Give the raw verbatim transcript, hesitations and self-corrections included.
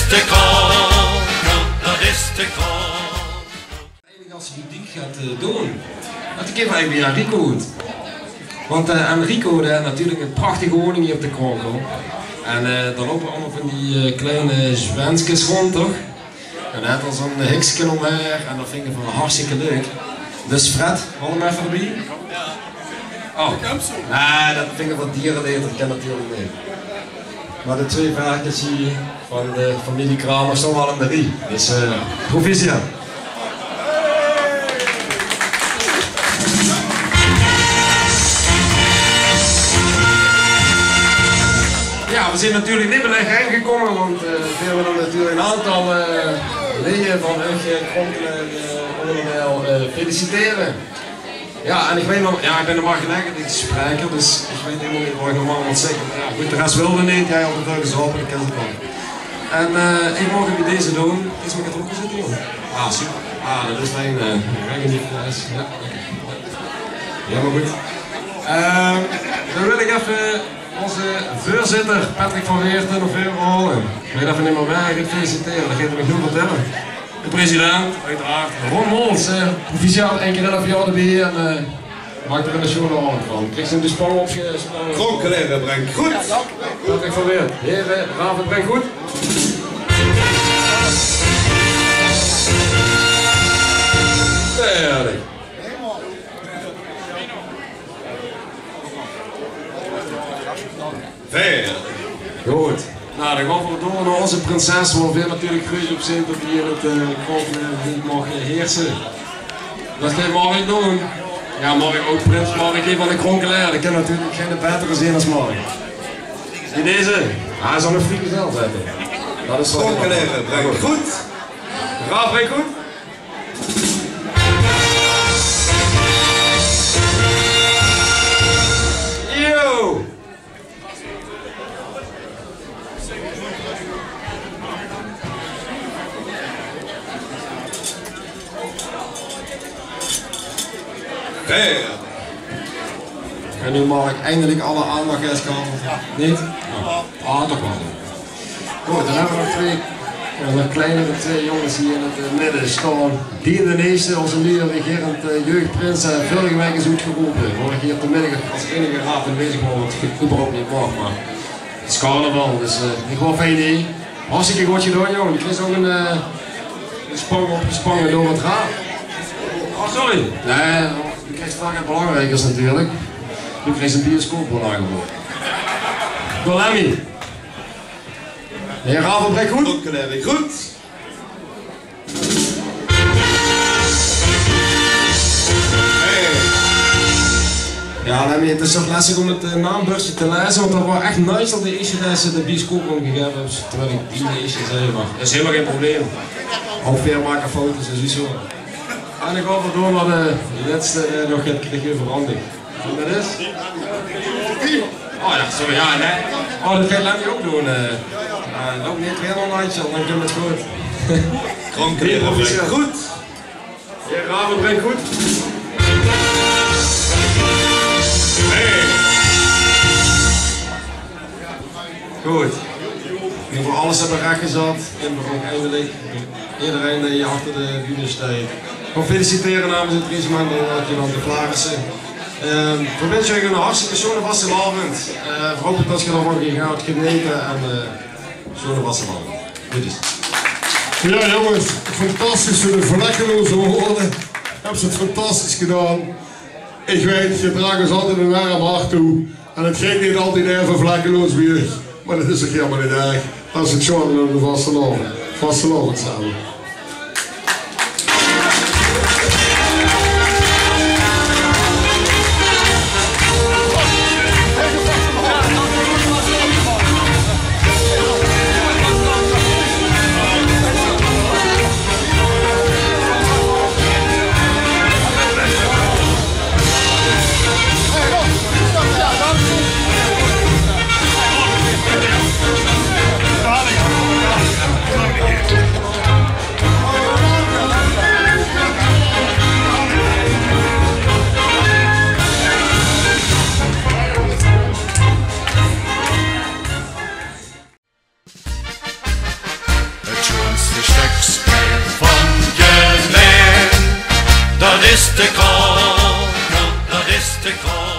De Krakel, dat is de Krakel. Eigelik as ze die diek geit, eh, doon, dat ich effe bie Enrico oet. Want, eh, Enrico, dae haet natuurlik ein prachtige woning hie op de Krakel. En, eh, dao loupe allemaol van die, eh, kleine zwenskes rónd, toch? En dae haet al zo'n hekske ómhaer en dat vinge v'r hartstikke leuk. Dus Fred, haol 'm effe d'rbie. Oh, nae, dat vinge v'r dierenleed, dat kan natuurlik neet. Mer de twee verkes hie van de femilie Kramer staon al in de rie. Dus, eh, proficiat. Jao, v'r zeen natuurlik neet bie ech gekómme, want, eh, v'r höbbe natuurlik ein aantal, eh, leje van Uch, eh, Kronkel, eh, allemaol, eh, felicitere. Jao, en ich weit nog, jao, ich bön de marketingsspreker, dus ich weit hielemaol neet waat ich normaal mót zègke. Mer jao, good, de res wilde neet, jao, hae haw te väöl gezaope, dat kin ich waal. En, eh, ich maag 't bie deze doon. Is mit 't rokje zitte, jóng? Ah, super. Ah, dat is fijn, eh, règke die prijs. Jao, oké. Jao, mer good. Ehm, dan wil ich effe ózze veurzitter Patrick van Weerten nao veure haole. Ich weit effe neet mie wae ich mót felicitere, dat geit 'r mich noe vertèlle. De president, oeteraard, Ron Mols, eh, proficiat, ein kier elf jaor d'rbie en, eh, maak d'r eine sjoene aovend van. Krieg ze de spang opge-, Kronkelere brengt goed. Patrick van Weerten, Here, Raven brengt goed. Heerlik. Veer. Good. Noe, dan gaon v'r door nao ózze prinses, wo veer natuurlik gruuetsj op zeen dat die in 't, eh, Kronkelere maag, eh, heerse. Dat geit Mark doon. Jao, Mark, ouch prins Mark hie van de Kronkelere. Dat kin natuurlik geine baetere zeen es Mark. Bie deze, hae zal nog vriegezel zitte. Dat is waal Kronkelere brengt goed. Raaf brengt goed. Yo! Veer. En noe maag ich eindelik alle aandach ins gaon. Neet? Oh. Ah, toch waal. Good, dan höbbe v'r nog twee, eh, nog kleinere twee jónges hie in 't, eh, midde staon. Dien d'n Ierste, ózze nieje regerend, eh, jeugdprins, eh, vörrige waek is oetgerope. Wo ich hie op de middig es einige raaf aanwezig waor, wat ich überhaupt neet maag, mer 't is carnaval, dus, eh, ich waor fijn hie. Hartstikke good gedaon, jóng. Doe kriegs ouch ein, eh, ein spang opgespange door 't raaf. Oh, sorry. Nae, doe kriegs vaak get belangriekers natuurlik. Doe kriegs ein bioscoopbon aangeboje. Door Lemmy. Heer Raaf, brengt goed. Good, Lemmy, good. Jao, Lemmy, 't is toch lestig óm 't, eh, naambördje te laeze, want dat waor ech nice dat de ierste dae de bioscoopbon gegaeve haet, terwiel ich dien d'n Ierste zag, mer dat is hielemaol gein probleem. Ouch veer make foute, dus is zoe. En dan gaon v'r door nao de lètste, eh, nog get kriege veranderd. En dat is? Oh jao, sorry, jao, nae. Oh, dat geit Lemmy ouch doon, eh. Jao, ouch neet hielemaol nice, dan kump 't good. Kronkelere brengt goed. Heer Raven brengt goed. Hey. Good. Noe v'r alles höbbe rechgezat, kinne v'r ouch eindelik ederein dae hie achter de bühne steit gaon felicitere namens 't Riesemantel-adjudante Flaarisse. Ehm, v'r winse uch eine hartstikke sjoene vastelaovend. Eh, v'r hope dat geer d'rvan gaot genete en, eh, sjoene vastelaovend. Groetjes. Jao, jónges, fantastisch veur de Vlekkeloze Woorde. Höbs 't fantastisch gedaon. Ich weit, geer draag ós altied ein werm hart toe. En 't geit neet altied effe vlekkeloos bie uch, mer dat is ouch hielemaol neet erg. Dat is 't sjoon aan de vastelaovend. Vastelaovend same. Is de kroon, dat is de kroon.